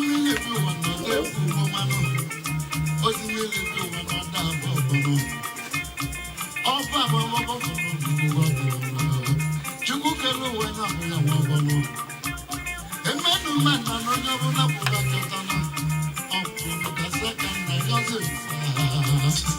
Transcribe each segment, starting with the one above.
Osimiri bi ụwa na ọdọ ekwu mmanụ. Osimiri bi ụwa na ọdọ abụọ ọgbọnọ. Ọba àbọ̀bọ̀bọ̀ fọ̀nà ọ̀gbọ̀nọ̀. Chukwu kere ụwa ya bụ ya nwa ọgbọnọ. Emenu mmanụ na onye ọbụla pụrụ akọta na ọkwụrụ kasị aka nna ya ọzọ ebisa.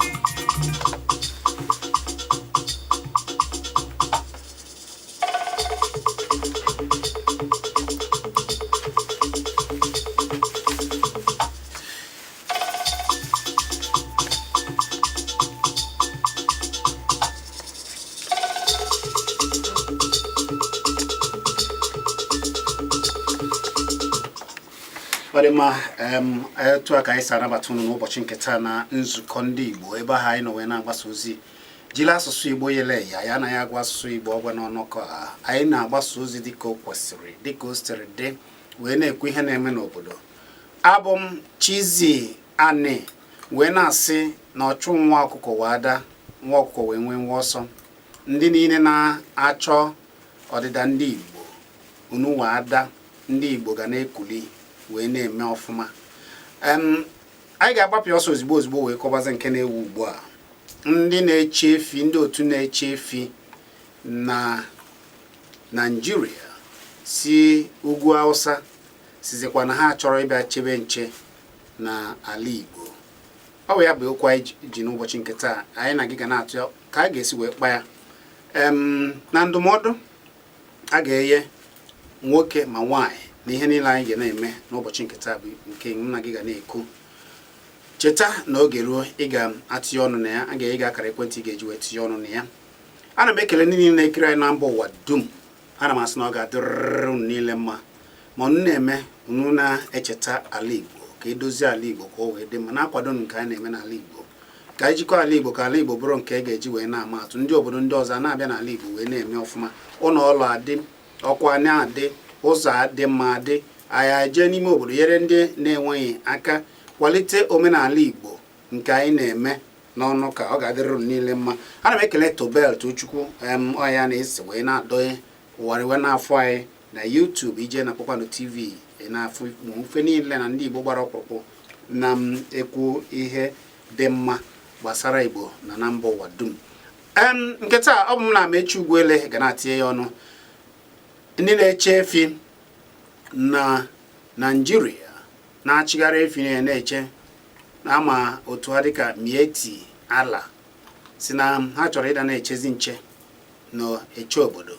Ọ dị mma. Etu a ka anyị si anabata unu n'ụbọchị nke taa na nzukọ ndị Igbo, ebe ahụ anyị nọ wee na-agbasa ozi jiri asụsụ Igbo yele ya. Ya anaghị agwa asụsụ Igbo ọgwa n'ọnọkọ a. Anyị na-agbasa ozi dịka o kwesịrị, dịka o siri dị, wee na-ekwu ihe na-eme n'obodo. Abụ m Chizzy Ani, wee na-asị na ọchụ nwa ọkụkọ wee ada, nwa ọkụkọ wee nwee nwa ọsọ. Ndị niile na-achọ ọdịda ndị Igbo, unu wee ada, ndị Igbo ga na-ekuli wee na-eme ọfụma. Anyị ga-agbapụ ọsọ ozugbo ozugbo wee kọbazi nke na-ewu ugbu a. Ndị na-eche efi, ndị otu na-eche efi na Naịjirịa si ugwu Hausa sizikwa na ha chọrọ ịbịa chebe nche na ala Igbo. Ọ bụ ya bụ okwu anyị ji n'ụbọchị nke taa. Anyị na gị ga na-atụ ya ka a ga-esi wee kpa ya na ndụmọdụ a ga-enye nwoke ma nwaanyị na ihe niile anyị ga na-eme n'ụbọchị nke taa bụ nke m na gị ga na-ekwu. Cheta na oge ruo, ị ga-atịnye ọnụ na ya, a ga-enye gị akara ekwentị ị ga-eji wee tinye ọnụ na ya. Ana m ekele ndị niile na-ekiri anyị na mba ụwa dum. Ana m asị na ọ ga-adịrịrị unu niile mma, ma unu na-eme, unu na-echeta ala Igbo, ka edozie ala Igbo ka o wee dị mma, na-akwado nke anyị na-eme n'ala Igbo, ka anyị jikọọ ala Igbo, ka ala Igbo bụrụ nke e ga-eji wee na-ama atụ. Ndị obodo ndị ọzọ na-abịa n'ala Igbo wee na-eme ọfụma, ụlọ ọrụ adị, ọkụ na-adị, ụzọ adị mma adị. Anyị jee n'ime obodo nyere ndị na-enweghị aka, kwalite omenala Igbo nke anyị na-eme n'ọnụ, ka ọ ga-adịrị unu niile mma. Ana m ekele Tobel Tochukwu ọya na-ese wee na-adọnye ụwa wee na-afụ anyị na YouTube. Ije na Kpakpando TV na-afụ ife niile na ndị Igbo gbara ọkpụrụkpụ na m ekwu ihe dị mma gbasara Igbo na na mba ụwa dum. Nke taa, ọ bụ m na Amechi Ugwuele ga na-atinye ya ọnụ. Ndị na-eche efi na Naịjirịa na-achịgharị efi na-eche ama otu ha dịka Miyetti Allah si na ha chọrọ ịda na-echezi nche na-eche obodo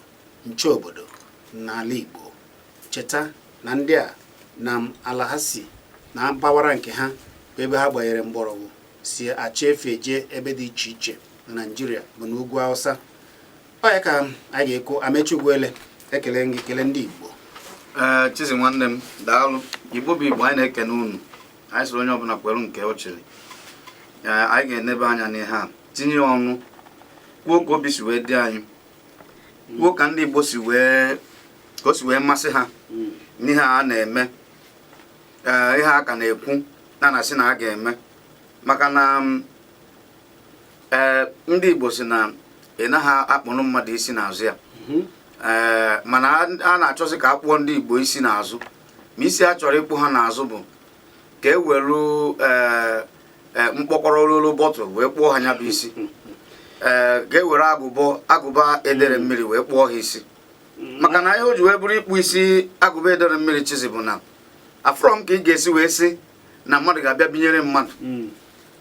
nche obodo n'ala Igbo. Cheta na ndị a na ala ha si na mpaghara nke ha bụ ebe ha gbanyere mgbọrọgwụ si achị efi eje ebe dị iche iche na Naịjirịa bụ n'ugwu Hausa. Ọ ya ka anyị ga-ekwu. Amechi Ugwuele, ekele gị, kele ndị Igbo. Ee, Chizzy nwanne m, daalụ. Igbo bụ Igbo, anyị na-ekene unu. Anyị sịrị onye ọbụla kwere nke ọ chịrị. Ee, anyị ga-enebe anya n'ihe a, tinye ọnụ, kwuo ka obi si wee dị anyị, kwuo ka ndị Igbo si wee ka o si wee masị ha n'ihe a na-eme. Ee, ihe a ka na-ekwu na na-asị na a ga-eme, maka na ee, ndị Igbo si na ị naghị akpụrụ mmadụ isi n'azụ ya. Ee, mana a na-achọzi ka a kpụọ ndị Igbo isi n'azụ, ma isi a chọrọ ịkpụ ha n'azụ bụ ka e were ee mkpọkọrọ ololo bọtụl wee kpụọ ha nya bụ isi, ee, ka e were agụba edere mmiri wee kpụọ ha isi. Maka na ihe o ji wee bụrụ ịkpụ isi agụba edere mmiri, Chizzy, bụ na afọrọ m ka ị ga-esi wee sị na mmadụ ga-abịa binyere mmadụ,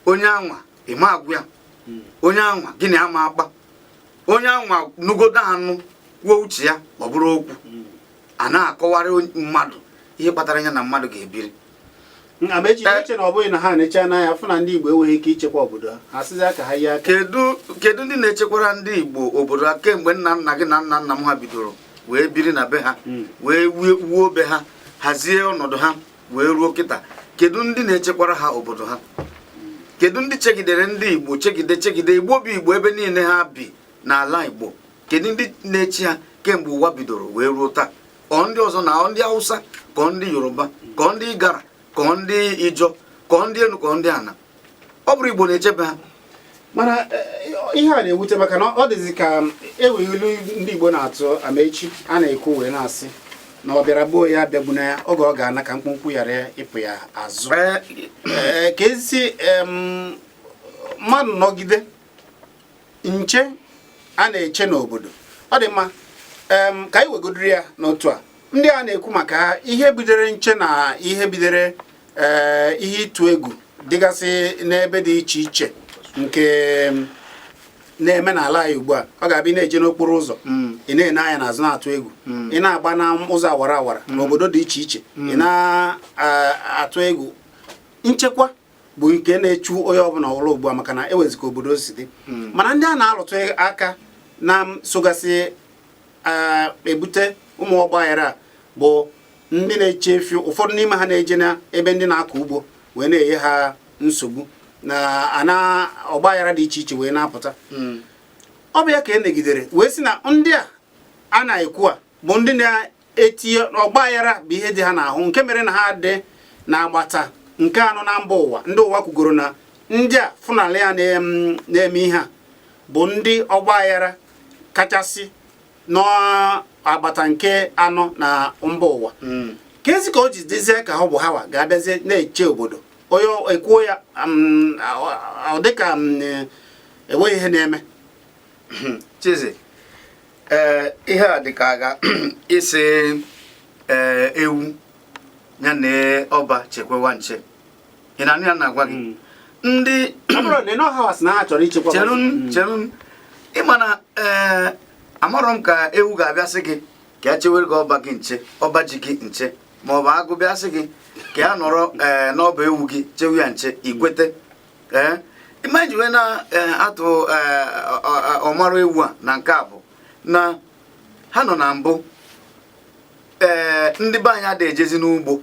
onye anwa ịma agwụ ya, onye anwa gịnị ama akpa, onye anwa nugodo anụ kwuo uche ya, ọ bụrụ okwu a na-akọwarị mmadụ ihe kpatara ya na mmadụ ga-ebiri. Amechi, eche na ọ bụghị na ha na-eche n'anya afụ na ndị Igbo enweghị ike ichekwa obodo ha, ha sịzịa ka ha yie aka. Kedu ndị na-echekwara ndị Igbo obodo ha kemgbe nna nna gị na nna nna m ha bidoro wee biri na be ha, wee wuo be ha, hazie ọnọdụ ha wee ruo kịta? Kedu ndị na-echekwara ha obodo ha? Kedu ndị chegidere ndị Igbo, chegide chegide Igbo bụ Igbo ebe niile ha bi n'ala Igbo? Kedu ndị na-echi ha kemgbe ụwa bidoro wee ruo taa? Ọ ndị ọzọ na ọ ndị Hausa, ka ọ ndị Yoruba, ka ọ ndị Igara, ka ọ ndị Ijọ, ka ọ ndị enu, ka ọ ndị ana? Ọ bụrụ Igbo na-echebe ha. Mana ihe a na-ewute, maka na ọ dịzị ka enweghị ilu ndị Igbo na-atụ, Amechi, a na-ekwu wee na-asị Na ọ bịara gbuo ya abịagbuna ya oge ọ ga-ana ka mkpụmkpụ ghara ịpụ ya azụ. Ee, ka ezi mmadụ nọgide nche a na-eche n'obodo. Ọ dị mma, ka anyị wegodiri ya n'otu a. Ndị a na-ekwu maka ha, ihe bidoro nche na ihe bidoro ihe ịtụ egwu dịgasị n'ebe dị iche iche nke na-eme n'ala anyị ugbu a, ọ ga-abịa ị na-eje n'okporo ụzọ, ị na-ene anya n'azụ na-atụ egwu, ị na-agba na ụzọ awara awara n'obodo dị iche iche, ị na-atụ egwu. Nchekwa bụ nke na-echu onye ọbụla ụlọ ugbu a, maka na ewezika obodo si dị. Mana ndị a na-alụtụ aka na sogasị ebute ụmụ ọgbaghara a bụ ndị na-eche efi. Ụfọdụ n'ime ha na-eje na ebe ndị na-akọ ugbo wee na-enye ha nsogbu na ana ọgbaghara dị iche iche wee na-apụta. Ọ bụ ya ka e negidere wee sị na ndị a a na-ekwu a bụ ndị na-etinye ọgbaghara bụ ihe dị ha n'ahụ, nke mere na ha dị na-agbata nke anọ na mba ụwa. Ndị ụwa kwugoro na ndị a Fulani a na-eme ihe a bụ ndị ọgbaghara kachasị n'agbata nke anọ na mba ụwa. Ka ezi ka o ji dịzie ka ọ bụ hawa ga-abịazie na-eche obodo, onye ekwuo ya ọ dịka enweghị ihe na-eme. Chizi, ee, ihe a dịka a ga isi ee ewu ya na ọba chekwewa nche. Ị na-anụ ya na-agwa gị ndị Ọ bụrụ na ịnọ hawa sị na ha chọrọ ichekwa. Cheru, cheru. Ịma na ee, amarọ m ka ewu ga-abịa sị gị ka ya chewere gị ọba gị nche, ọba ji gị nche, ma ọ bụ agụ bịa sị gị ka ya nọrọ ee n'ọba ewu gị chewe ya nche, ikwete? Ee, ịma ji wee na-atụ ọmara ewu a na nke a bụ na ha nọ na mbụ. Ee, ndị be anyị adịghị ejezi n'ugbo.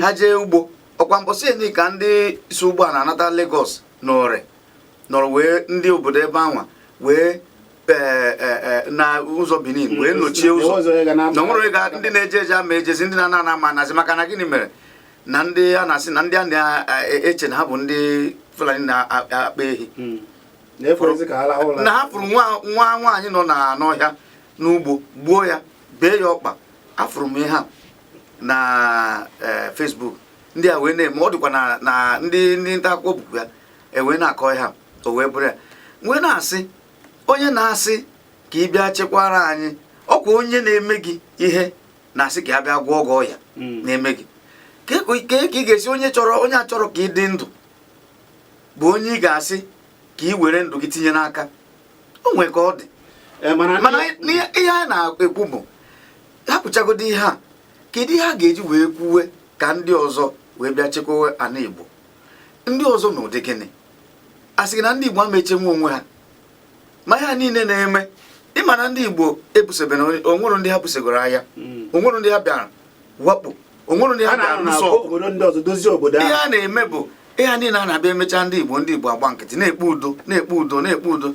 Ha jee ugbo, ọkwa mbọsị eni ka ndị si ugbo a na-anata Lagos n'Ore nọrọ wee ndị obodo ebe anwa wee ee, ee, na ụzọ Benin wee nochie ụzọ. Ụzọ ya ga na- Na onwere ga ndị na-eje eje ama ejezi, ndị na-ana ana ama anazi. Maka na gịnị mere na ndị a na-asị na ndị a na-eche na ha bụ ndị Fulani na-akpa ehi Na-eforezi ka ha lahụ ụra. Na ha fụrụ nwa nwa nwaanyị nọ na n'ọhịa n'ugbo, gbuo ya, bee ya ọkpa. Afụrụ m ihe a na Facebook. Ndị a wee na-eme ọ dịkwa na ndị nta akụkọ bụkwa ya e wee na-akọ ihe a, o wee bụrụ ya wee na-asị onye na-asị ka ị bịa chekwara anyị, ọkwa onye na-eme gị ihe na-asị ka ya bịa gwọọ gị ọya na-eme gị. Ka ị ga-esi onye chọrọ, onye a chọrọ ka ị dị ndụ bụ onye ị ga-asị ka ị were ndụ gị tinye n'aka o nwee ka ọ dị. Mana mana ihe anyị na-ekwu bụ hapụchagodo ihe a. Kedu ihe a ga-eji wee kwuwe ka ndị ọzọ wee bịa chekwawe ana Igbo? Ndị ọzọ n'ụdị gịnị? A sị gị na ndị Igbo ama echenwe onwe ha? Ma ihe a niile na-eme, ịma na ndị Igbo ebusobere onwere ndị ha busogoro agha, onwere ndị ha bịara wakpo, onwere ndị ha ha bịara na-anọ na lụso ọgụ. Obodo ndị ọzọ dozie obodo Ihe ahụ. a na-eme bụ ihe a niile a na-abịa emechaa, ndị Igbo, ndị Igbo agba nkịtị na-ekpe udo, na-ekpe udo, na-ekpe udo.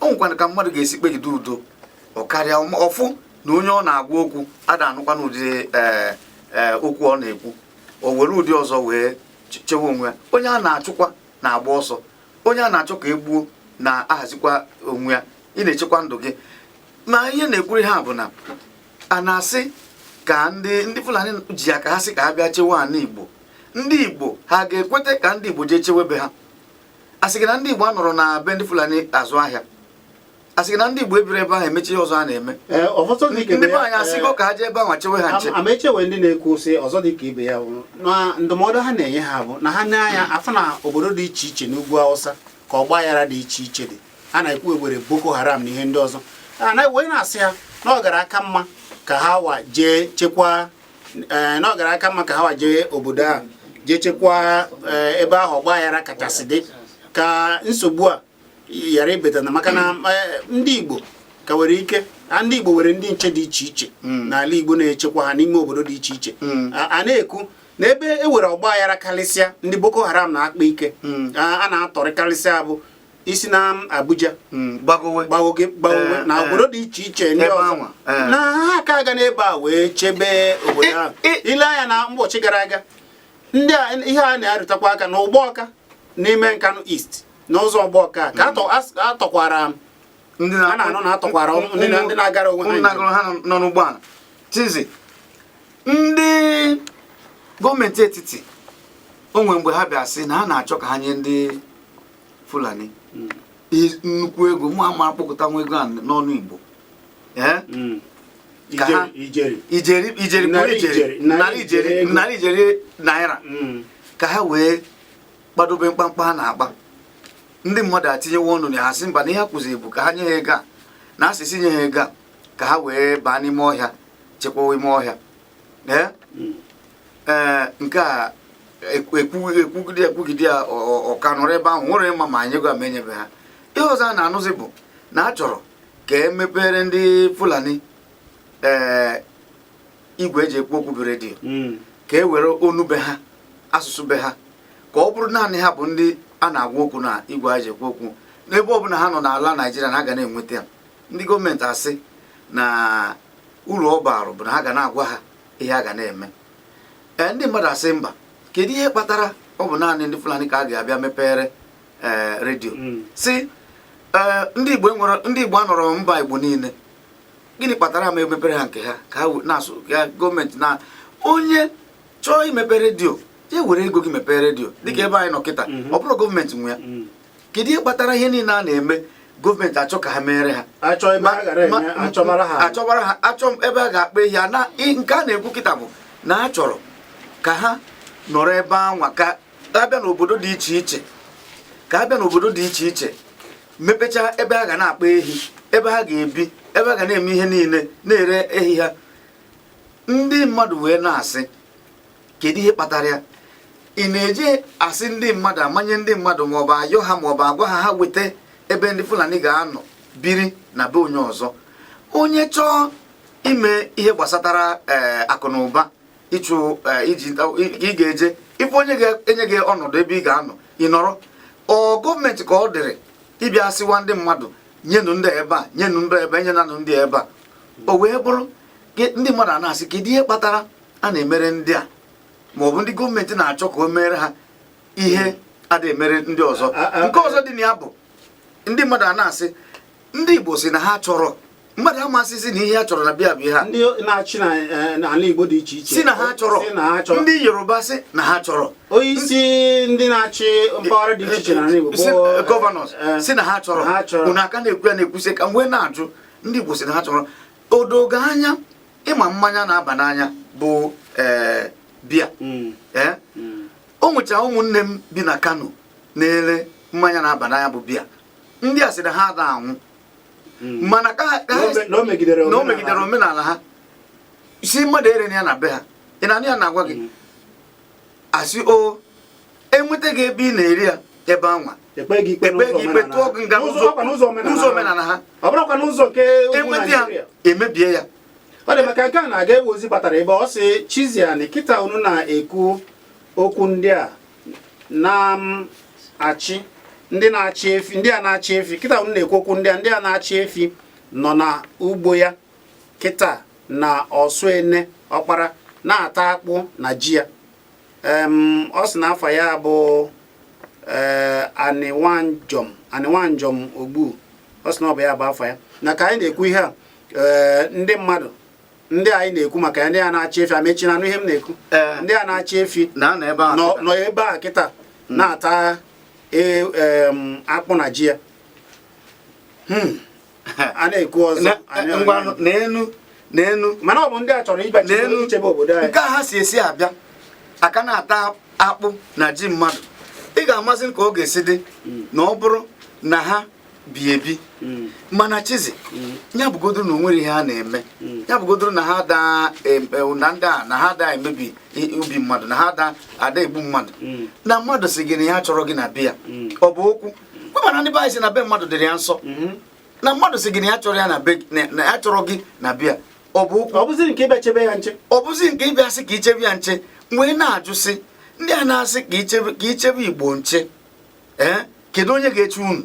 O nwekwana ka mmadụ ga-esi kpegide udo, ọ karịa ọfụ na onye ọ na-agwa okwu ada anụkwa n'ụdị ee ee okwu ọ na-ekwu, o were ụdị ọzọ wee chewe onwe ya. Onye a na-achụkwa na-agba ọsọ, onye a na-achọ ka e gbuo na-ahazikwa onwe ya. Ị na-echekwa ndụ gị. Ma ihe na-ekwuri ha bụ na a na-asị ka ndị Fulani ji aka ha sị ka ha bịa chewe ana Igbo. Ndị Igbo ha ga-ekwete ka ndị Igbo jee chewe be ha? A sị gị na ndị Igbo anọrọ na be ndị Fulani azụ ahịa? A sị gị na ndị Igbo ebiri ebe ahụ emechi ihe ọzọ a na-eme? Ee, ọfọsọ dị ka Ndị ibe be ya, anyị asịgo ka ha jee ebe ahụ chewe ha nche. Amaechi wee ndị na-ekwu sị ọzọ dị ka ibe ya bụ na ndụmọdụ ha na-enye ha bụ na ha na-anya afọ na obodo dị iche iche n'ugwu Awụsa ka ọgba aghara dị iche iche dị. Ha na-ekwu ewere Boko Haram na ihe ndị ọzọ a na wee na-asị ha na ọ gara aka mma ka ha wa jee chekwaa, ee, na ọ gara aka mma ka ha wa jee obodo a jee chekwaa, ee, ebe ahụ ọgba aghara kachasị dị, ka nsogbu a ghara ibetana. Maka na ndị Igbo ka nwere ike a, ndị Igbo nwere ndị nche dị iche iche n'ala Igbo na-echekwa ha n'ime obodo dị iche iche. A na-ekwu na ebe e nwere ọgba aghara karịsịa, ndị Boko Haram na-akpa ike, a na-atọrịkarịsịa bụ isi na Abuja Gbagowe. Gbagoge, gbagowe na obodo dị iche iche ndị Ebe ọzọ anwa, eh. na ha aka aga n'ebe a wee chebe obodo ahụ. Ile anya na ụbọchị gara aga, ndị a ihe a na-arụtakwa aka na ụgbọ ọka n'ime Nkanu East, n'ụzọ ọgbọ ọka ka atọkwara Ndị a na-anụ na atọkwara ndị na-agara onwe ha ndị njem. na-agara ha nọ n'ụgbọala tizi. Ndị gọọmenti etiti, o nwere mgbe ha bịa sị na ha na-achọ ka ha nye ndị Fulani nnukwu ego. Mụ ama akpọkọta nwa ego a n'ọnụ Igbo. Ee? Ka Ijeri. Ijeri, ijeri kwuru. Narị ijeri ijeri, narị narị ijeri ijeri ego. Narị ijeri naira ka ha wee kpadobe mkpamkpa ha na-akpa. Ndị mmadụ atinyewo ọnụ na ha, sị mba, na ihe ha kwụziri bụ ka ha nye ha ego a, na asịsị nye ha ego a ka ha wee baa n'ime ọhịa, chekwawa ime ọhịa. Ee. Ee, nke a ekwugide ekwugide ya, ọ ka nọrọ ebe ahụ nwere ịma ma anyị ego a ma enyebe ha. Ihe ọzọ a na-anụzi bụ na a chọrọ ka emepere ndị Fulani ee igwe eji ekwu okwu bụ redio, ka e were onu be ha, asụsụ be ha, ka ọ bụrụ naanị ha bụ ndị a na-agwa okwu na igwe a ji ekwu okwu n'ebe ọbụla ha nọ n'ala Naijiria, na ha ga na-enweta ya. Ndị gọọmenti asị na uru ọ bara bụ na ha ga na-agwa ha ihe a ga na-eme. Ee, ndị mmadụ asị mba, kedu ihe kpatara ọ bụ naanị ndị Fulani ka a ga-abịa mepere ee redio? Si ee, ndị Igbo enwere, ndị Igbo anọrọ mba Igbo niile, gịnị kpatara ma emepere ha nke ha ka ha na-asụ ka gọọmenti na onye chọọ imepe redio jee were ego gị mepee redio dịka ebe anyị nọ kịta? Ọ bụrụ gọọmenti nwe ya, kedu ihe kpatara ihe niile a na-eme gọọmenti achọ ka ha mere ha? Achọ ebe ha gara eme, achọbara ha. Achọbara ha, achọ ebe a ga-akpa ehi a na nke a na-ekwu kịta bụ na a chọrọ ka ha nọrọ ebe anwa, ka abịa n'obodo dị iche iche, ka abịa n'obodo dị iche iche mepechaa ebe a ga na-akpa ehi, ebe ha ga-ebi, ebe a ga na-eme ihe niile, na-ere ehi ha. Ndị mmadụ wee na-asị, kedu ihe kpatara ya? Ị na-eje asị ndị mmadụ, amanye ndị mmadụ, maọbụ ayọ ha, maọbụ agwa ha, ha weta ebe ndị Fulani ga-anọ biri na be onye ọzọ. Onye chọọ ime ihe gbasatara ee akụ na ụba, ịchụ iji ị ga-eje ife onye ga-enye gị ọnọdụ ebe ị ga-anọ, ị nọrọ. Ọ gọọmenti ka ọ dịrị ịbịa sịwa ndị mmadụ, nyenụ ndị ebe a, nyenụ ndị ebe, enyenanụ ndị ebe a? O wee bụrụ ndị mmadụ a na-asị, kedu ihe kpatara a na-emere ndị a, maọbụ ndị gọọmenti na-achọ ka o mere ha ihe ada emere ndị ọzọ? Nke ọzọ dị na ya bụ ndị mmadụ a na-asị, ndị Igbo si na ha chọrọ, mmadụ amasịsị na ihe ha chọrọ na bịa bụ ihe a. Ndị na-achị n'ala Igbo dị iche iche si na ha chọrọ. Si na ha chọrọ. Ndị Yoruba si na ha chọrọ. Onye isi ndị na-achị mpaghara dị iche iche n'ala Igbo si bụ governors si na ha chọrọ. Ha chọrọ. Unu aka na-ekwu ya na-ekwusị ka m wee na-ajụ, ndị Igbo si na ha chọrọ odogo anya ịma mmanya na-aba n'anya bụ ee bịa. Ee, o nwechara ụmụnne m bi na Kano na-ere mmanya na-aba n'anya bụ bịa. Ndị a sị na ha ada anwụ, mana ka ha na o megidere na o megidere omenala ha, si mmadụ ere ya na be ha. Ị na-anụ ya na-agwa gị asị o enweta gị ebe ị na-eri ya ebe anwa, ekpe gị ikpe ekpe n'ụzọ gị ikpe, omenala. Tụọ gị nga Ọkwa n'ụzọ omenala. N'ụzọ omenala ha. Ọ bụrụkwa n'ụzọ nke ugwu Enweta ya, Naịjirịa. emebie ya. Ọ dị maka nke a na-aga ewe ozi batara ebe ọ sị, Chiziani, kịta unu na-ekwu okwu ndị a na-achị, ndị na-achị efi, ndị a na-achị efi, kịta unu na-ekwu okwu ndị a, ndị a na-achị efi nọ na ugbo ya kịta na ọsụ ene ọkpara na-ata akpụ na ji ya. Ọ sị na afọ ya bụ ee Aniwanjom, Aniwanjom Ogbu. Ọ sị na ọ bụ ya bụ afọ ya na ka anyị na-ekwu ihe a. Ee, ndị mmadụ ndị anyị na-ekwu maka ya, ndị a na-achị efi, amechi na anụ ihe m na-ekwu. Ee. Ndị a na-achị efi na anọ ebe ahụ nọ ebe a kịta na-ata akpụ na ji ya. A na-ekwu ọzọ Ngwa, n'enu n'enu. Mana ọ bụ ndị a chọrọ ịbịa N'elu. ichebe obodo anyị. Nke a ha si esi abịa aka na-ata akpụ na ji mmadụ, ị ga-amasị ka ọ ga-esi dị na ọ bụrụ na ha bi ebi. Mana Chizi, ya bụgodoro na o nwere ihe ha na-eme, ya bụgodoro na ha da na ndị a na ha da emebi ubi mmadụ, na ha da ada egbu mmadụ, na mmadụ si gị na ya chọrọ gị na be ya, ọ bụ okwu mana ndị be anyị si na be mmadụ dịrị ya nsọ. Na mmadụ si gị na ya chọrọ ya na be na ya chọrọ gị na be ya, ọ bụ okwu? Ọ bụzi nke ịbịa chebe ya nche? Ọ bụzi nke ịbịa sị ka ichebe ya nche. Mgbe ị na-ajụ sị ndị a na-asị ka ichebe Igbo nche, ee, kedu onye ga-eche unu?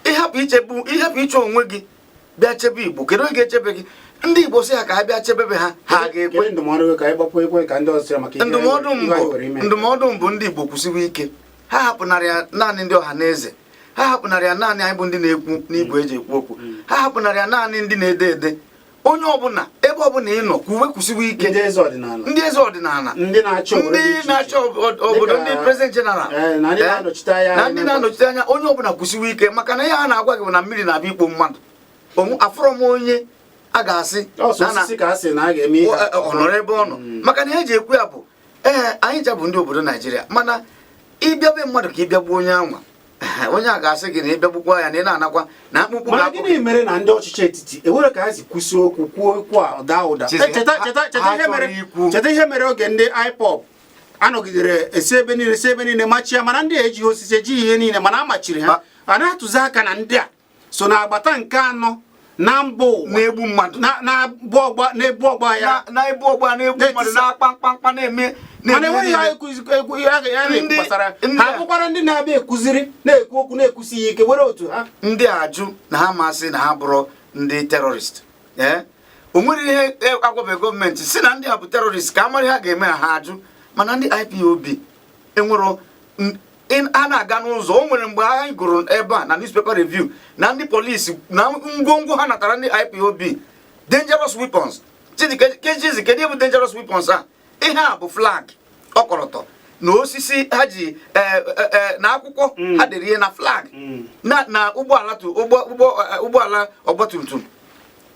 Ịhapụ ichebu, ịhapụ iche onwe gị bịa chebe Igbo, kedu onye ga-echebe gị? Ndị Igbo sị ha ka ha bịa chebebe ha, ha ga-ekwe? Kedu ndụmọdụ gị ka anyị gbapụ ekwe ka ndị ọzọ sịrị maka ihe Ndụmọdụ ihe mbụ anyị were ime? Ndụmọdụ mbụ, ndị Igbo kwụsịrị ike. Ha hapụnarị ya naanị ndị ọha na eze, ha hapụnarị ya naanị anyị bụ ndị na-ekwu n'igwe eji ekwu okwu, ha hapụnarị ya naanị ndị na-ede ede. Onye ọbụla, ebe ọbụla ị nọ, kwuwe, kwụsiwe ike. Ndị eze ọdịnala, ndị eze ọdịnala, ndị na-achị obodo ndị dị iche iche. na-achị obodo, Dịka- ndị president general, na ndị na-anọchite anya na anyị ndị na- na-anọchite anya onye ọbụla, kwụsiwe ike, maka na ihe a na-agwa gị bụ na mmiri na-abịa ikpo mmadụ. Afụrọ m onye a ga-asị Ọsọ na- osisi ka a sị na a ga-eme ihe a. Ọ nọrọ ebe ọ nọ, maka na ihe eji ekwu ya bụ, ee, anyị ncha bụ ndị obodo Naijiria, mana ịbịa be mmadụ ka ịbịa gbuo onye anwa, onye a ga-asị gị na ịbịagbukwa ya na ị na-anakwa na mkpụkpụ Mana ga-akpụ. gịnị mere na ndị ọchịchị etiti ewere ka ha si kwụsị okwu, kwuo okwu a daa ụda? Chizi, Cheta, cheta, cheta ha ihe chọrọ mere ikwu. Cheta ihe mere oge ndị IPOB anọgidere esi ebe niile, si ebe niile machie, mana ndị a ejighị osisi, ejighị ihe niile, mana a machiri ha. A na-atụzi aka na ndị a so na agbata nke anọ na mba ụwa na-egbu mmadụ, na-ebu ọgba, na-ebu ọgba ya, na-ebu ọgba, na-egbu mmadụ, na-akpa mkpamkpa, na-eme mana na-eme enweghị niile. ha egwu ihe a na-ekwu gbasara ndị ha. Bụkwara ndị na-abịa ekuziri, na-ekwu okwu, na-ekwusi ya ike, were otu ha. Ndị a ajụ na ha masị na ha bụrụ ndị terrorist. Ee, o nwere ihe agwabeghị gọọmenti si na ndị a bụ terrorist ka a mara ihe a ga-eme ha. Ha ajụ. Mana ndị IPOB enwero a na-aga n'ụzọ. O nwere mgbe anyị gụrụ ebe a na newspaper review na ndị polisi na ngwongwo ha natara ndị IPOB, dangerous weapons. Chidi, kejizi, kedu ihe bụ dangerous weapons a? Ihe a bụ flag, ọkọlọtọ na osisi ha ji na akwụkwọ ha dere ihe na flag na ụgbọala tu ụgbọ ụgbọ ụgbọala ọgbatumtum.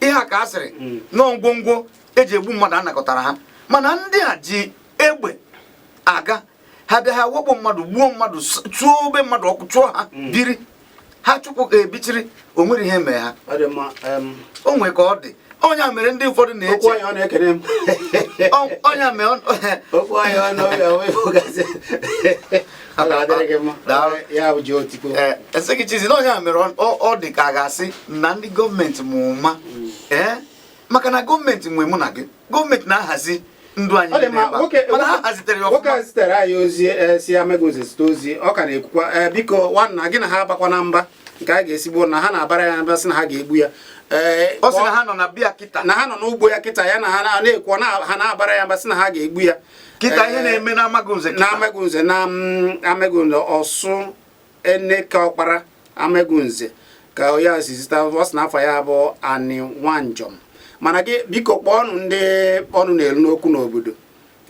Ihe a ka a sịrị nọọ ngwongwo eji egbu mmadụ anakọtara ha. Mana ndị a ji egbe aga, ha bịa, ha wakpo mmadụ, gbuo mmadụ, chụọ obe mmadụ ọkụ, chụọ ha biri, ha chụpụ ebichiri. O nwere ihe mee ha? Ọ dị mma. O nwere ka ọ dị. Onye a mere ndị ụfọdụ Okwu na-eche anyị ọ na-ekene m. Onye a mere Okwu anyị ọ na ọbịa wee gasị, ọ ga-adịrị gị mma. Daalụ. Ya bụ ji otikpo. Ee, ese gị, Chizi, na onye a mere ọ dị ka a ga-asị na ndị gọọmenti mụ ụma, ee, maka na gọọmenti nwe mụ na gị, gọọmenti na-ahazi ndụ anyị Ọ dị niile mma. ebe a. Nwoke Mana ha hazitere ya nwoke ọfụma. a zitere anyị ozi, si Amagunze zite ozi. Ọ ka na-ekwukwa, ee, biko nwanna gị na ha abakwa na mba nke a ga-esigbo na ha na-abara ya mba, sị na ha ga-egbu ya. Ee, Ọ sị na ha nọ na bịa kịta. Na ha nọ n'ugbo ya kịta, ya na ha na-ekwu na ha na-abara ya mba, sị na ha ga-egbu ya. Kịta ihe Ee, na-eme na Amagunze na kịta. Amagunze, na Amagunze Ọsụ Eneke Ọkpara Amagunze ka ya si zita. Ọ sị na afọ ya bụ Ani Nwanjọm. Mana gị biko kpọọnụ ndị ọnụ na-eru n'okwu n'obodo.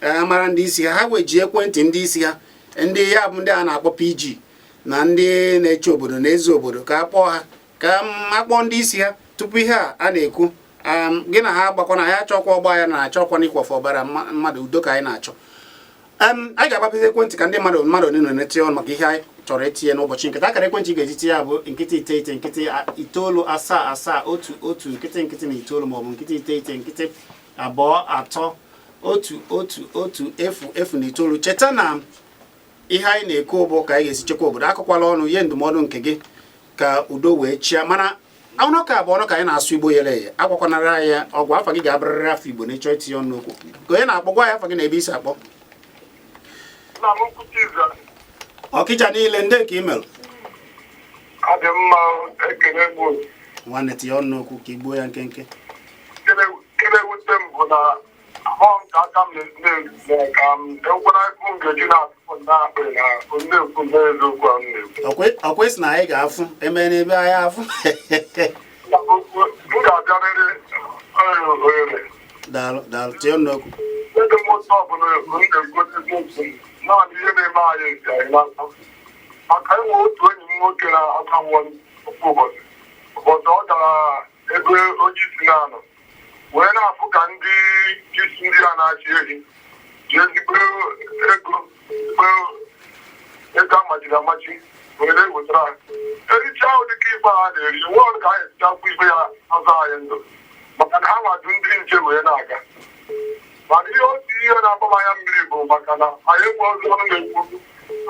Ee, mara ndị isi ha, ha wee ji ekwentị ndị isi ha, ndị ya bụ ndị a na-akpọ PG na ndị na-eche obodo na eze obodo, ka a kpọọ ha, ka a kpọọ ndị isi ha tupu ihe a a na-ekwu. Gị na ha agbakwa na ya achọkwa ọgba ya na achọkwa na ịkwafe ọbara mmadụ. Udo ka anyị na-achọ. Anyị ga-agbapụzi ekwentị ka ndị mmadụ ole na ole tinye ọnụ maka ihe anyị chọrọ itinye n'ụbọchị nkịta. Akara ekwentị ị ga-eji tinye ya bụ 098 009 7 7 1 1 0 0 na 9, maọbụ 098 0 2 3 1 1 1 0 0 na 9. Cheta na ihe anyị na-ekwu bụ ka anyị ga-esi chekwa obodo. Akọkwala ọnụ ihe ndụmọdụ nke gị ka udo wee chịa. Mana ọnụ ka bụ ọnụ ka anyị na-asụ Igbo ghere eghe. Agwakwanara anyị ya ọgwụ. Afa gị ga-abụrịrị afọ Igbo na ịchọ itinye ọnụ n'okwu. Ka onye na-akpọ, gwa ya afa gị na ebe isi akpọ. Nna m ukwu Chiza. Ọkịja niile, ndị nke imelụ. Adị mma, ekele m. Nwanne, tinye ọnụ n'okwu ka igbuo ya nkenke. Nke na-ewute m bụ na ahụ m ka aka m na ka m ekwara m ga-eji na-atụpụ na-akpịrị na na-ekwu n'eziokwu a m na-ekwu. Ọkwa isi na anyị ga-afụ eme n'ebe anyị afụ. Nna m ukwu, m ga-abịarịrị ohere. Daalụ, daalụ, tinye ọnụ n'okwu. Ede m ụtọ bụ na m na-ekwu eziokwu. Naanị ihe na-eme anyị si anyị n'aka, maka inwe otu enyi m nwoke na-aka nwụọ ofu ụbọchị ọ gara ebe onye isi na-anọ wee na-afụ ka ndị isi ndị a na-achị ehi ji ezigbo ego, ezigbo ego amachiri amachi were na-ewetara ha ericha ahụ, dịka ife a na-eri nwe ọrụ ka anyị esichakwa ife ya azụ anyị ndụ, maka na ha nwadu ndị nche wee na-aga. Mana ihe otu ihe na-agba m anya mmiri bụ maka na anyị enwe ozi ọnụ na-ekwu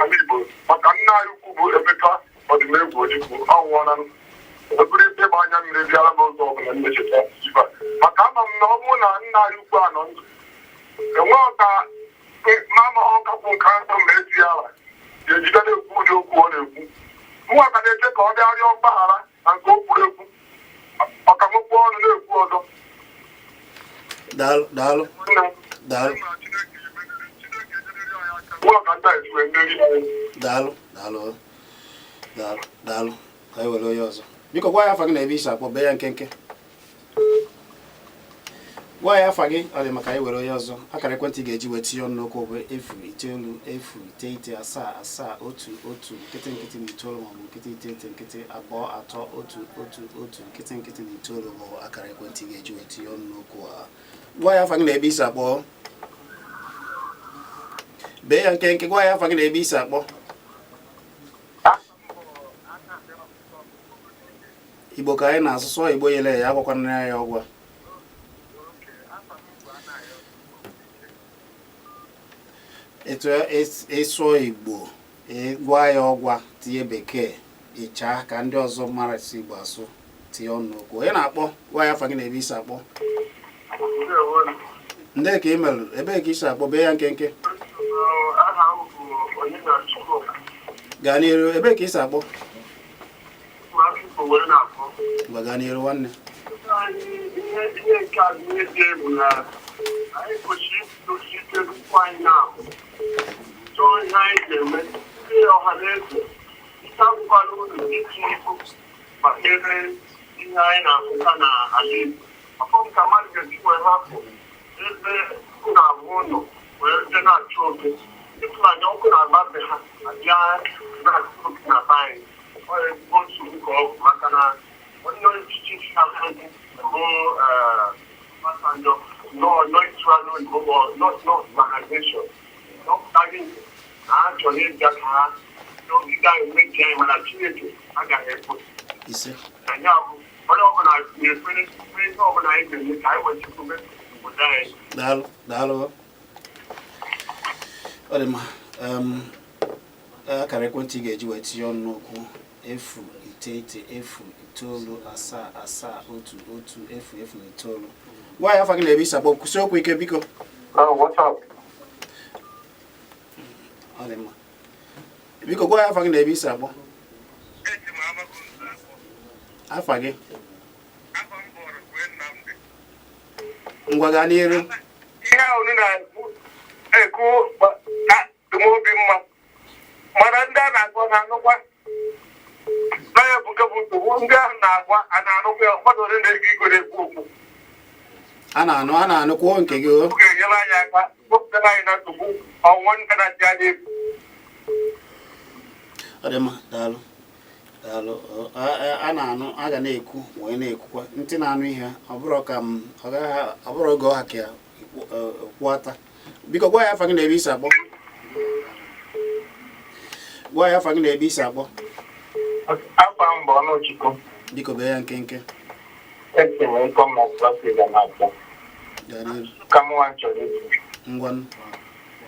ala Igbo, maka nna anyị ukwu bụ Emeka Ọdịmegwu Ojukwu anwụọla. Eburu ife ịgba anya mmiri bịara m oge ọbụla m na-echeta ibe a. Maka ama m na ọ bụrụ na nna anyị ukwu a nọ ndụ, enwe ọka mama ọkapụ nke ahụ ma eti ya ala ga-ejide na-ekwu ụdị okwu ọ na-ekwu. Nwa ka na-eche ka ọ bịa rịọ mgbaghara na nke o kwuru ekwu, ọka nwekwu ọnụ na-ekwu ọzọ. Daalụ, daalụ, daalụ. Nwa ka ndị a esi wee mmeri anyị. Daalụ, daalụ, daalụ, daalụ. Ka anyị were onye ọzọ. Biko gwa ya afa gị na ebe isi akpọ, bee ya nkenke. Gwa ya afa gị. Ọ dị maka anyị were onye ọzọ. Akara ekwentị ị ga-eji wee tinye ọnụ n'okwu bụ 090097711 0 1 1 9 maọbụ 0 0 0 2 3 1 1 1 0 0 9 bụ akara ekwentị ị ga-eji wee tinye ọnụ n'okwu a. Gwa ya afa gị na ebe isi akpọ. Bee ya nkenke. Gwa ya afa gị na ebe isi akpọ. Igbo ka anyị na-asụ, sụọ Igbo yele ya, agwakwana ya ọgwa. Etu ịsụọ Igbo, gwa ya ọgwa, tinye bekee ịchaa ka ndị ọzọ mara esi Igbo asụ, tinye ọnụ n'okwu. Onye na-akpọ, gwa ya afa gị na ebe isi akpọ. Ndị ka ị melụ, ebee ka isi akpọ? Bee ya nkenke. Aha m bụ Onyinachukwu. Gaa n'iru, ebee ka isi akpọ? Afọ wee na-akpọ. Ngwa, gaa n'iru, nwanne. Anyị ihe nke a bụ ihe dị egwu na anyị kwesịrị ikwudosi ike n'ụkwụ anyị na-ahụ chọọ ihe anyị ga-eme. Ndị ọha na eze ike agwụkwala unu iti mkpu banyere ihe anyị na-ahụta n'ala Igbo. Afọ m ka mmadụ ga-esi wee hapụ ebe ọkụ na-abụ ụlọ wee jee na-achụ oke. Ndị Fulani ọkụ na-agba be ha abịa na-achụ oke na be anyị. Ọ ezigbo nsogbu ka ọ bụ, maka na onye ọchịchị si ahụ bụ Obasanjo nọ ịtụgharị oyibo bụ not modernization nọpụtaghị na ha chọrọ ịbịa ka ha n'ogige anyị mebie anyị, mana Chineke agaghị ekwe. Ise. Anyị abụ onye ọbụla na-ekpere ihe ọbụla anyị ga-eme ka anyị wee chekwube obodo anyị. Daalụ, daalụ. Ọ dị mma. Akara ekwentị ị ga-eji wee tinye ọnụ n'okwu: 090977711 0 0 9. Gwa ya afa gị na ebe isi akpọ. Kwụsị okwu ike, biko. Oh, what's up? Ọ dị mma. Biko, gwa ya afa gị na ebe isi akpọ. Eji m amago nzu akpọ. Afa gị? Afọ m bụrụ wee Nnamdị. Ngwa, gaa n'iru. Ihe a unu na-ekwu ekwu dị m obi mma, mana ndị a na-agwa na-anụkwa n'anya bụ nke bụ nsogbu. Ndị ahụ na-agwa a na-anụkwa ya? Mmadụ ole na-ege igwe na-ekwu okwu? A na-anụ, a na-anụ. Kwuo nke gị o. Ọ ga-enyere anyị aka wepụtara anyị na nsogbu ọnwụnwa ndị na-achị anyị egwu. Ọ dị mma, daalụ, daalụ. A na-anụ, a ga na-ekwu wee na-ekwukwa. Ntị na-anụ ihe, ọ bụrụ ka m ọ gaghị, ọ bụrụ oge ọha ka ya kwuata. Biko, gwa ya afa gị na ebe isi akpọ. Gwa ya afa gị na ebe isi akpọ. Afa m bụ Ọnụchukwu. Biko, bee ya nkenke. Esi m ịkọ m na Afrịka na-akpọ. Gaa n'iru. Ka m nwa chọrọ ikwu. Ngwanụ.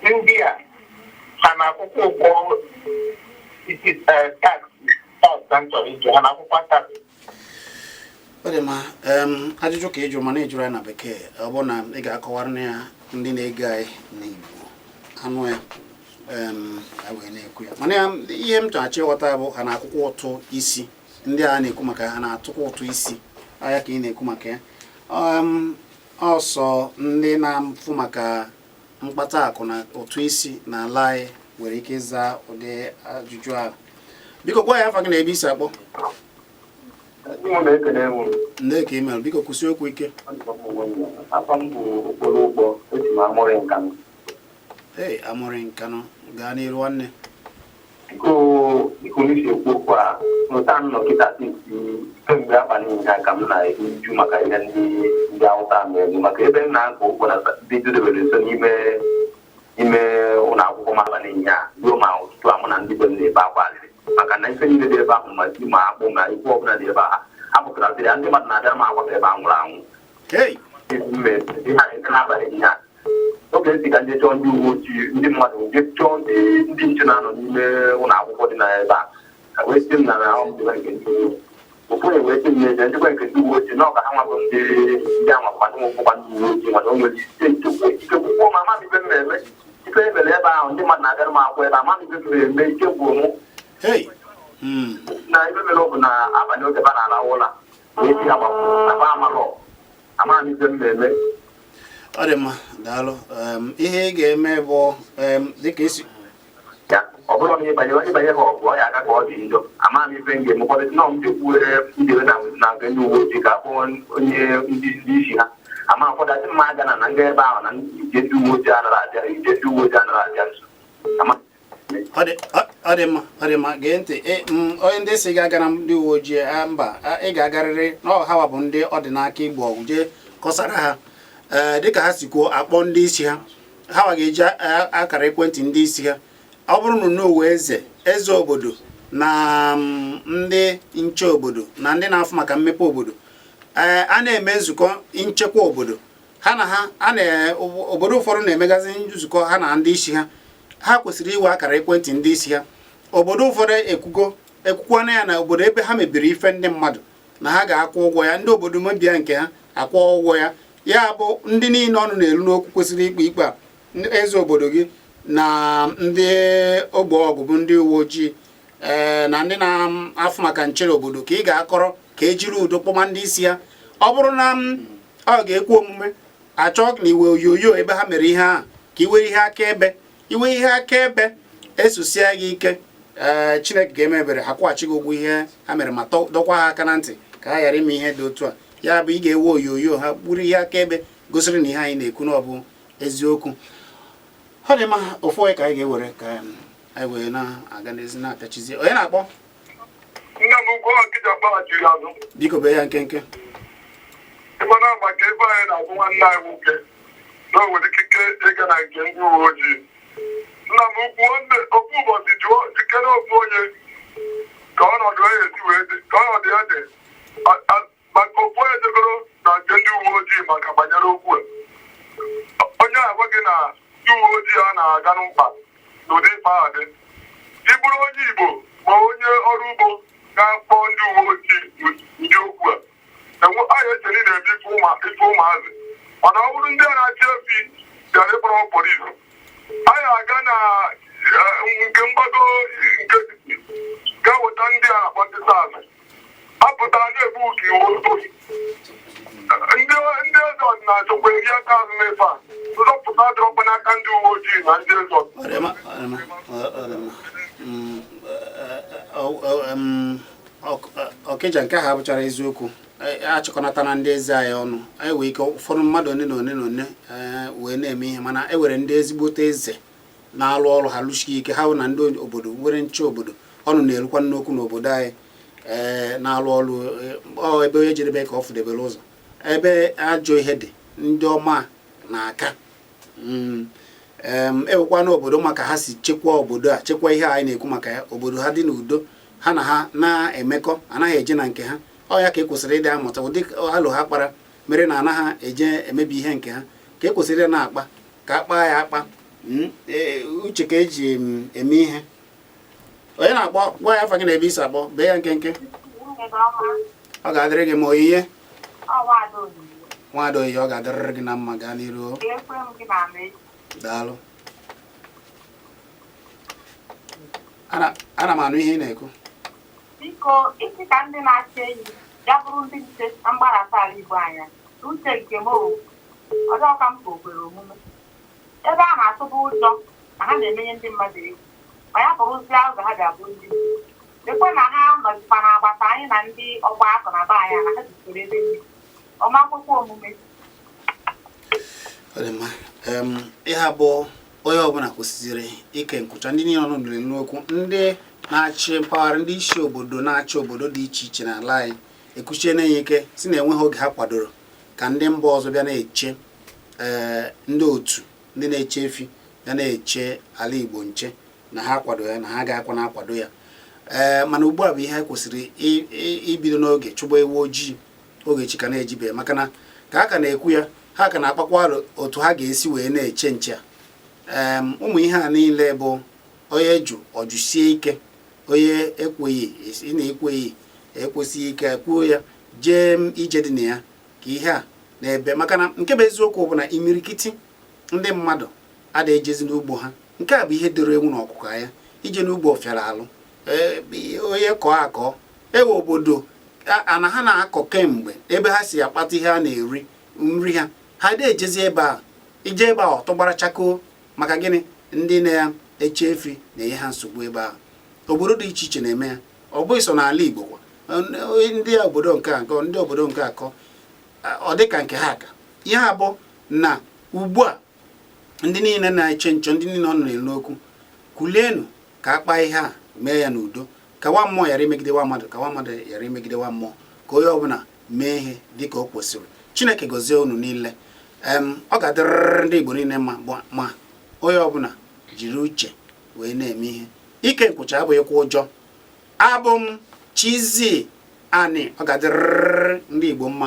Ndị a ha na-akwụkwọ ụgwọ isi tax tax ka m chọrọ ịjụ, ha na-akwụkwọ tax? Ọ dị mma. Ajụjụ ka ị jụrụ, mana ị jụrụ ya na bekee. Ọ bụrụ na ị ga-akọwara ya ndị na-ege anyị n'Igbo anụ ya, a wee na-ekwu ya. Mana ya, ihe m chọrọ ịghọta bụ ha na-akwụkwọ ụtụ isi. Ndị a na-ekwu maka ha na-atụkwa ụtụ isi ahịa ka ị na-ekwu maka ya. Ọsọ ndị na-afụ maka mkpata akụ na ụtụ isi n'ala anyị nwere ike ịza ụdị ajụjụ ahụ. Biko, gwa ya afa gị na ebe isi akpọ. Mụ na-ekele m. Ndị ka email, biko kwụsị okwu ike. Afọ m bụ Okporo Ụgbọ, esi m Amụrị Nkanụ. Ee, Amụrị Nkanụ, gaa n'iru, nwanne. Biko, dịka unu si ekwu okwu a, nụta m nọ kịta since kemgbe abalị ụnyaahụ ka m na-eru uju maka ihe ndị Awụsa mere, maka ebe m na-akọ ụgwọ na ndị dodebere nso n'ime ime ụlọ akwụkwọ m abalị ụnyaahụ ruo ma ụtụtụ a, mụ na ndị be m na-ebe akwa alịrị maka na ife niile dị ebe ahụ, ma ji ma akpụ ma ife ọbụla dị ebe ahụ apụtara ya. Ndị mmadụ na-abịara m akwata ebe a nwụrụ anwụ. Hey! Ihe a na-eme n'abalị ụnyaahụ, oge esi ka ndị chọọ ndị uwe ojii, ndị mmadụ je chọọ ndị nche na-anọ n'ime ụlọ akwụkwọ dị n'ebe a, wee sị m na ahụ ndịkwa nke ndị uwe ojii. Ofu onye wee sị m n'ezie ndịkwa nke ndị uwe ojii na ọka ha nwabụ ndị anwakwa ndị nwụkwụkwa ndị uwe ojii, mana o nwere ike ike ike kwukwuo ma ama m ife m na-eme. Ife emere ebe ahụ, ndị mmadụ na-abịara m akwụkwọ ebe a, ama m ife m na-eme, ike gwụrụ mụ. Hey! Na ife mere ọ bụ na abalị oge ba na-ala ụla wee si agbapụ na ba amalọ, ama m ife m na-eme. Ọ dị mma, daalụ. Ihe ị ga-eme bụ dịka isi Ya ọ bụrụ na ịbanye ha ọgụ, ọ ya aga ka ọ dị njọ. Ama m ife m ga-eme. Ụfọdụ nọọ m jekwuere njebe na nke ndị uwe ojii ka akpọọ onye ndị isi ha. Ama ụfọdụ mma aga na ndị ebe ahụ na ije ndị uwe ojii anara abịa, ije ndị uwe ojii anara abịa nso. Ama Ọ dị ọ dị mma, ọ dị mma. Gee ntị. Onye ndị si ga-aga na ndị uwe ojii, mba, ị ga-agarịrị na ọ hawa bụ ndị ọ dị n'aka igbo ọgwụ, jee kọsara ha. Ee, dịka ha si kwuo, akpọ ndị isi ha, hawa ga-eji akara ekwentị ndị isi ha. Ọ bụrụ na n'owe eze, eze obodo na ndị nche obodo na ndị na-afụ maka mmepe obodo, ee, a na-eme nzukọ nchekwa obodo ha na ha a na obodo ụfọdụ na-emegazi nzukọ ha na ndị isi ha. Ha kwesịrị iwe akara ekwentị ndị isi ha. Obodo ụfọdụ ekwugo, ekwukwana ya na obodo ebe ha mebiri ife ndị mmadụ na ha ga-akwụ ụgwọ ya. Ndị obodo mebie nke ha, akwụ ụgwọ ya. Ya bụ, ndị niile ọnụ na-elu n'okwu kwesịrị ikpe ikpe a, ndị eze obodo gị na ndị ogbe ọgụ bụ ndị uwe ojii, ee, na ndị na-afụ maka nchere obodo, ka ị ga-akọrọ ka ejiri udo kpọma ndị isi ha. Ọ bụrụ na ọ ga-ekwe omume, achọ na iwe onyonyo ebe ha mere ihe ahụ, ka iwe ihe akaebe, iwe ihe akaebe esosia gị ike. Ee, Chineke ga-eme ebere, ha kwụghachi gị ụgwọ ihe ha mere, ma dọkwa ha aka na ntị ka ha ghara ime ihe dị otu a. Ya bụ, ị ga-ewe onyonyo ha, bụrụ ihe akaebe gosiri na ihe anyị na-ekwu na ọ bụ eziokwu. Ọ dị mma. Ofu onye ka anyị ga-ewere ka anyị wee na-aga n'ezi na-apịachizie. Onye na-akpọ? Nne m ukwu, Ọkịja gbaghachiri azụ. Biko, bee ya nkenke. Ịmana maka ebe anyị na-agụ nwanne anyị nwoke na o nwere ikike ịga na nke ndị uwe ojii. Nna m ukwu, nwanne ofu ụbọchị jụọ jikere ofu onye ka ọnọdụ ya esi wee dị, ka ọnọdụ ya dị. Maka ofu onye jegoro na nke ndị uwe ojii maka banyere okwu a, onye a gwa gị na ndị uwe ojii a na-aga n'mkpa n'ụdị ife ahụ dị. Ị bụrụ onye Igbo ma onye ọrụ ugbo ga-akpọ ndị uwe ojii ụdị okwu a, enwe anyị echere ị na-eme ife ụmụazị. Mana ọ bụrụ ndị a na-achị efi bịara ịkpọrọ polisi, anyị aga na nke mgbago nke ga weta ndị a na-akpọ ndị SARS apụta na-egbu ka iwu. Ndị eze ọdịnala chọkwa eri aka azụ n'efe a. Nzọpụta dịrọkwa n'aka ndị uwe ojii na ndị eze ọdịnala. Ọ dị mma, ọ dị mma, ọ dị mma. Ọkịja, nke ahụ abụchara eziokwu. Achịkọnatana ndị eze anyị ọnụ, e nwee ike ụfọdụ mmadụ one na one na one wee na-eme ihe, mana e nwere ndị ezigbote eze na-alụ ọrụ ha lụsie ike. Ha hụ na ndị obodo nwere nche obodo ọnụ na-erukwa nnukwu n'obodo anyị, ee, na-alụ ọrụ. Ọ ebe onye jedebe ka ọ fụdebere ụzọ. Ebe ajọ ihe dị, ndị ọma na-aka. Ewekwa n'obodo maka ha si chekwaa obodo a, chekwaa ihe anyị na-ekwu maka ya, obodo ha dị n'udo, ha na ha na-emekọ, anaghị eje na nke ha. Ọ ya ka e kwesịrị ịdị amụta ụdị alụ ha kpara mere na anaghị eje emebi ihe nke ha, ka e kwesịrị ịdị na-akpa, ka akpa ya akpa. Uche ka eji eme ihe. Onye na-akpọ, gwa ya afa gị na ebe isi akpọ, bee ya nkenke. Ọ ga-adịrị gị ma onyinye. Nwaada Oyiye, ọ ga-adịrịrị gị na mma. Gaa n'iru o. Daalụ. Ana m anụ ihe ị na-ekwu. Biko, isi ka ndị na-achị ehi ya bụrụ ndị nche na mgbadata ala Igbo anya, n'uche nke m, o ọjọọ ka m ka o kwere omume ebe a na-atụba ụjọ na ha na-emenye ndị mmadụ egwu, ma ya bụrụzie ụzọ ha ga-abụ ndị nche. Lekwe na ha nọzikwa n'agbata anyị na ndị ọgba akụ na be anyị na ha jikere ebe ndị ọma akwụkwọ omume. Ọ dị mma. Ihe abụọ, onye ọbụla kwesịrị ike nkwụcha. Ndị niile nọ n'okwu, ndị na-achị mpaghara, ndị isi obodo na-achị obodo dị iche iche n'ala anyị, ekwuchiene ya ike si na enweghị oge ha kwadoro ka ndị mba ọzọ bịa na-eche, ee, ndị otu ndị na-eche efi bịa na-eche ala Igbo nche, na ha kwado ya, na ha ga-akwa na-akwado ya. Ee, mana ugbu a bụ ihe anyị kwesịrị ibido n'oge chụgba ewu ojii oge chi ka na-ejibe, maka na ka a ka na-ekwu ya, ha ka na-akpakwa aro otu ha ga-esi wee na-eche nche a. Ụmụ ihe a niile bụ onye jụ ọjụsie ike, onye ekweghị esi na ekweghị ekwesịghị ike kwuo ya jee ije dị na ya ka ihe a na-ebe. Maka na nke bụ eziokwu bụ na imirikiti ndị mmadụ ada ejezi n'ugbo ha. Nke a bụ ihe doro ewu na ọkụkọ anya. Ije n'ugbo fịara alụ. Ee, onye kọọ akọọ ewe obodo ana ha na-akọ kemgbe, ebe ha si akpata ihe a na-eri nri ha, ha dị ejezi ebe a. Ije ebe a, ọ tụgbara chakoo. Maka gịnị? Ndị na-eche efi na-enye ha nsogbu ebe ahụ. Obodo dị iche iche na-eme ya, ọ bụghị sọ n'ala Igbo kwa. Ndị obodo nke a nkọ, ndị obodo nke akọ, ọ dị ka nke ha ka. Ihe a bụ na ugbu a ndị niile na-eche nchọ, ndị niile ọ nọ n'okwu, kulienụ ka a kpaa ihe a, mee ya n'udo, ka nwa mmụọ ghara imegide nwa mmadụ, ka nwa mmadụ ghara imegide nwa mmụọ, ka onye ọbụla mee ihe dịka o kwesịrị. Chineke gọzie unu niile. Ọ ga-adịrịrị ndị Igbo niile mma, ma onye ọbụla jiri uche wee na-eme ihe. Ike nkwụcha abụghịkwa ụjọ. Abụ m Chizzy Ani. Ọ ga-adịrịrị ndị Igbo mma.